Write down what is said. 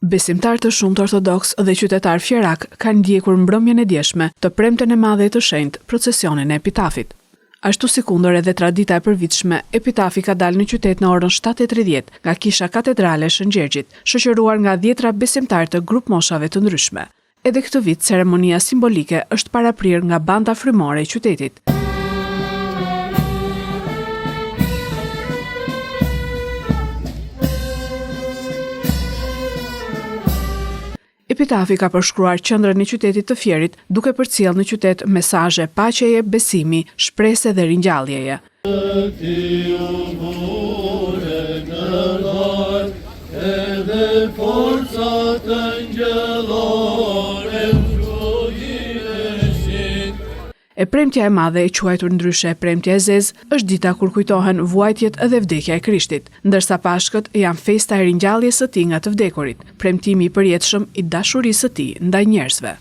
Besimtarë të shumtë ortodoksë dhe qytetarë fierakë kanë ndjekur mbrëmjen e djeshme, të premten e madhe e të shenjtë, procesionin e Epitafit. Ashtu sikundër edhe tradita e përvitshme, Epitafi ka dalë në qytet në orën 7:30 nga Kisha Katedrale e Shën Gjergjit, shoqëruar nga dhjetra besimtarë të grupmoshave të ndryshme. Edhe këtë vit ceremonia simbolike është paraprirë nga banda frymore e qytetit. Epitafi ka përshkruar qendrën e qytetit të Fierit, duke përcjellë në qytet mesazhe paqeje, besimi, shprese dhe ringjalljeje. E premtja e madhe e quajtur ndryshe e premtja e zezë, është dita kur kujtohen vuajtjet dhe vdekja e Krishtit, ndërsa Pashkët janë festa e ringjalljes së tij nga të vdekurit, premtimi i përjetshëm i dashurisë së tij ndaj njerëzve.